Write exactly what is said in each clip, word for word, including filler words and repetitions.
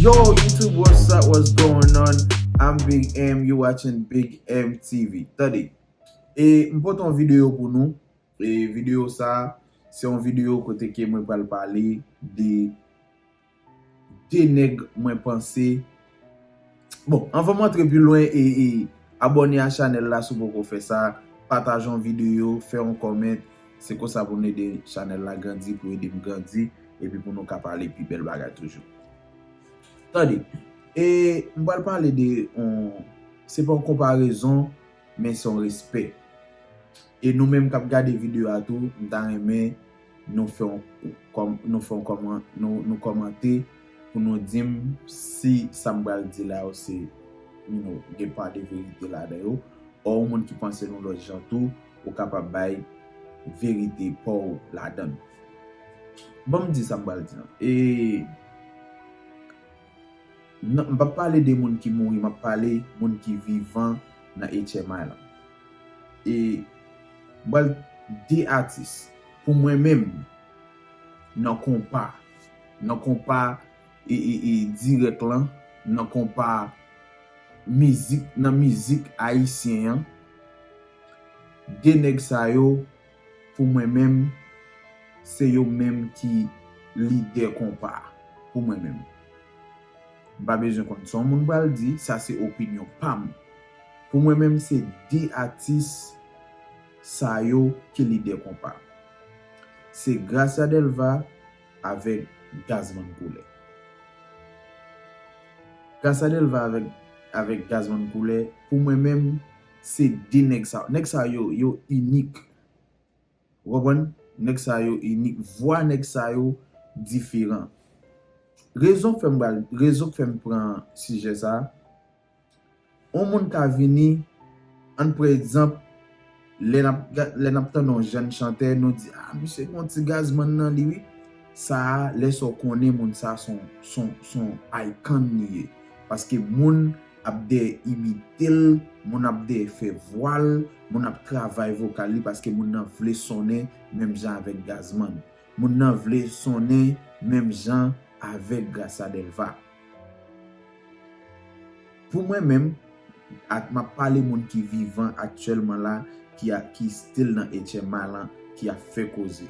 Yo, YouTube, what's up? What's going on? I'm Big M. You watching Big M T V. Tande, e m pote yon videyo pou nou. E videyo sa, se yon videyo kote ke mwen pral pale de de nèg mwen panse. Bon, anvan m antre pi lwen, e, e abòne a chanèl la si w poko fè sa, pataje yon videyo, fè yon kòmant. Se konsa pou n ede chanèl la grandi, pou ede m grandi, epi pou nou ka pale pi bèl bagay toujou. Tande, e m pral pale de yon, se pa yon konparezon, men se yon respè. E nou menm k ap gade videyo a tou, m ta renmen nou fè yon kòm-, nou fè yon kòman-, nou, nou kòmante pou nou di m si sa m pral di la yo se, you know, gen pa de verite ladan yo, o yon moun ki panse yon lòt jan tou, ou kapab bay verite pa w ladan l. Ban m di sa m pral di an. E nan, m p ap pale de moun ki mouri, m ap pale moun ki vivan nan H M I lan. E m pral de atis, pou mwen menm, nan konpa, nan konpa, e, e, e, dirèk lan, nan konpa mizik, nan mizik ayisyen an, de nèg sa yo, pou mwen menm, se yo menm ki lidè konpa a, pou mwen menm. M pa bezwen konn sa yon moun pral di, sa se opinyon pa m. Pou mwen menm, se de atis sa yo ki lidè konpa. Se Gracia Delva avèk Gazman Koulè. Gracia Delva avèk, avèk Gazman Koulè, pou mwen menm, se de nèg sa. Nèg sa yo, yo inik. Ou konprann? Nèg sa yo inik. Vwa nèg sa yo diferan. Rezon k fè m pral, rezon k fè m pran sijè sa, yon moun ka vini, ann pran egzanp, lè n ap ga-, lè n ap tande yon jèn chantè, nou di, "Ah, misye gen yon ti Gazman nan li, wi." Sa a, lè sa w konnen moun sa a se yon, se yon, se yon icon li ye. Paske moun ap dèyè imite l, moun ap dèyè fè vwa l, moun ap travay vokal li paske moun nan vle sonnen menm jan avèk Gazman. Moun nan vle sonnen menm jan avèk Gracia Delva. Pou mwen menm, ak, m ap pale moun ki vivan aktyèlman la, ki a, ki still nan H M I lan, ki ap fè koze.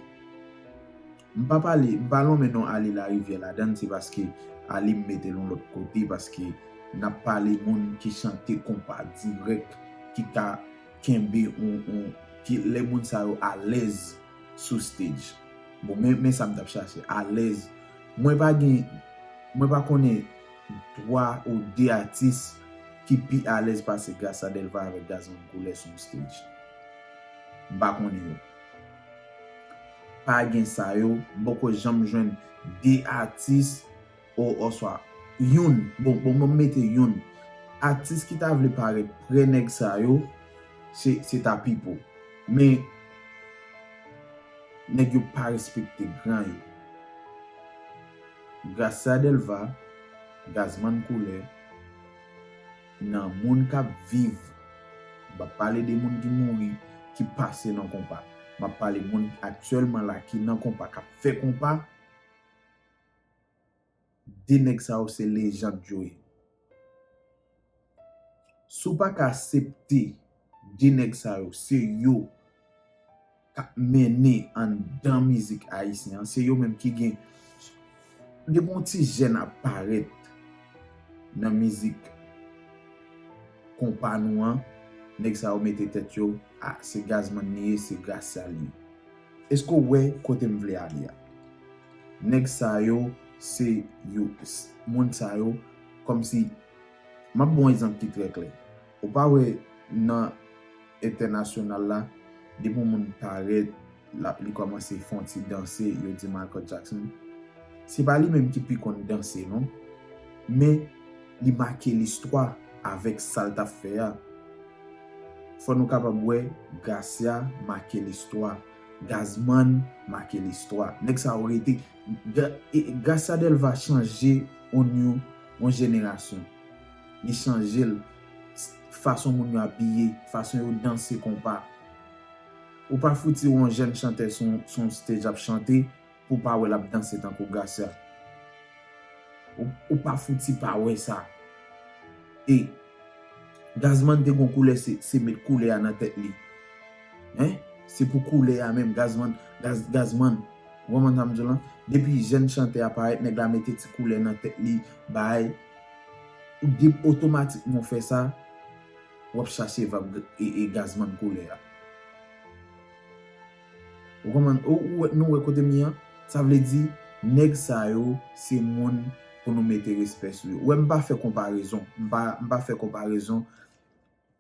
M pa pale, m pa lonmen non Ali Larivière ladann, se paske Ali m mete l yon lòt kote, paske n ap pale moun ki chante konpa dirèk, ki ka kenbe yon, yon, ki, lè moun sa yo alèz sou stage. Bon, men, men sa m t ap chache, alèz. Mwen pa gen, mwen pa konnen twa ou de atis ki pi alèz pase Gracia Delva avèk Gazman Koulè sou yon stage. M pa konnen yo. Pa gen sa yo, m poko janm jwenn de atis, o, oswa youn, bon, bon, bon, m mete youn. Atis ki ta vle parèt prè nèg sa yo, se, se ta Pipo. Men, nèg yo pa respekte gran yo. Gracia Delva, Gazman Koulè, nan moun k ap viv. M p ap pale de moun ki mouri, ki pase nan konpa. M ap pale moun aktyèlman la ki nan konpa, k ap fè konpa. De nèg sa yo se lejand yo ye. Si w pa ka aksepte de nèg sa yo, se yo k ap mennen anndan mizik ayisyen an, se yo menm ki gen, depi yon ti jèn ap parèt nan mizik konpa nou an, nèg sa yo mete tèt yo, a, se Gazman li ye, se Gracia li ye. Èske w wè kote m vle ale a? Nèg sa yo, se yo, s-, moun sa yo, kòmsi, m ap ba w yon egzanp ki trè klè. Ou pa wè nan entènasyonal la, depi yon moun parèt, l ap, li kòmanse fè yon ti danse, yo di Michael Jackson. Se pa li menm ki pi konn danse, non. Men, li make listwa avèk sa l t ap fè a. Fò nou kapab wè, Gracia make listwa, Gazman make listwa. Nèg sa yo rete, Ga-, e, Gracia Delva chanje yon, yon, yon jenerasyon. Li chanje l, s-, fason moun yo abiye, fason yo danse konpa. Ou pa fouti wè yon jèn chantè sou, sou yon stage ap chante, pou w pa wè l ap danse tankou Gracia. Ou, ou pa fouti pa wè sa. E Gazman te gon koulè, se, se met koulè a nan tèt li. Hein? Se pou koulè a menm, Gazman, Gaz, Gazman. Ou konprann sa m di w lan? Depi jèn chantè a parèt, nèg la mete ti koulè nan tèt li, bay. Ou de, otomatikman w fè sa, w ap chache vab e, e Gazman koulè a. Ou konprann? Ou, ou wè, nou wè kote m ye an? Sa vle di, nèg sa yo, se moun pou nou mete respè sou yo. Ou wè, m pa fè konparezon. M pa, m pa fè konparezon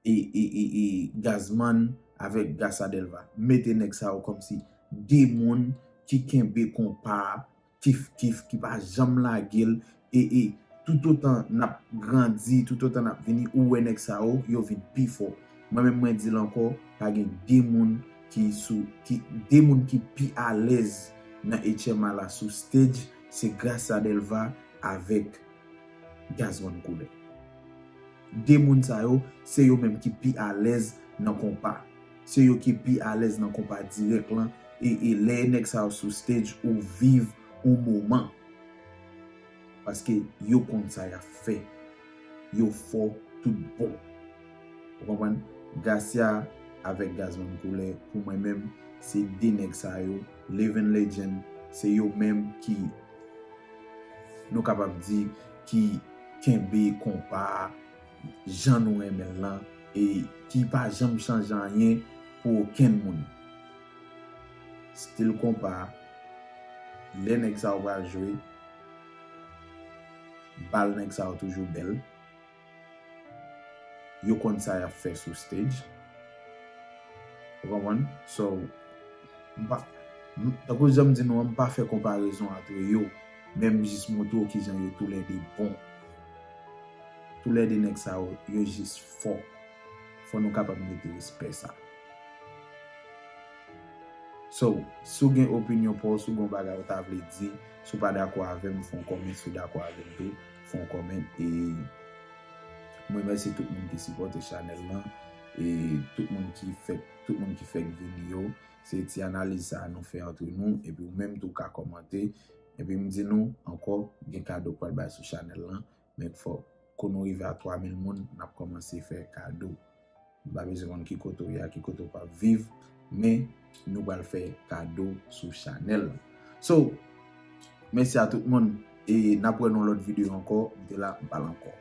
e, e, e, e Gazman avèk Gassa Delva. Mete nèg sa yo kòmsi de moun ki kenbe konpa a, kif kif, ki pa janm lage l, e, e, toutotan n ap grandi, toutotan n ap vini, ou wè nèg sa yo, yo vin pi fò. Mwen menm mwen di l ankò, pa gen de moun ki sou, ki, de moun ki pi alèz nan H M A la sou stage, se Gassa Delva avèk Gazman Koulè. De moun sa yo, se yo menm ki pi alèz nan konpa. Se yo ki pi alèz nan konpa dirèk lan. E, e lè nèg sa yo sou stage, ou viv yon moman. Paske yo konn sa y ap fè. Yo fò tout bon. Ou konprann? Gracia avèk Gazman Koulè, pou mwen menm, se de nèg sa yo, living legend, se yo menm ki, nou kapab di, ki kenbe konpa a jan nou renmen l lan, e ki pa janm chanje anyen pou okenn moun. Stil konpa, lè nèg sa yo pral jwe, bal nèg sa yo toujou bèl. Yo konn sa y ap fè sou stage. Ou konprann? So, m pa, m, tankou jan m di nou an, m pa fè konparezon antre yo, men m jis montre w kijan yo toulède bon. Toulède nèg sa yo, yo jis fò. Fò nou kapab mete respè sa. So, si w gen opinyon pa w, si w gen yon bagay ou ta vle di, si w pa dakò avè m, fè yon kòmant, si w dakò avè m tou, fè yon kòmant. E m remèsye tout moun ki sipòte chanèl lan, e tout moun ki fèk, tout moun ki fèk vini yo. Se ti analiz sa a nou fè antre nou, epi ou menm tou ka kòmante, epi m di nou ankò, gen kado k pral bay sou chanèl lan, men fò, kou nou rive a twa mil moun, n ap kòmanse fè kado. M pa bezwen konn ki kote w ye a, ki kote w p ap viv, men nou pral fè kado sou chanèl lan. So, mèsi a tout moun, e n ap wè nan lòt videyo ankò, m te la, m pale ankò.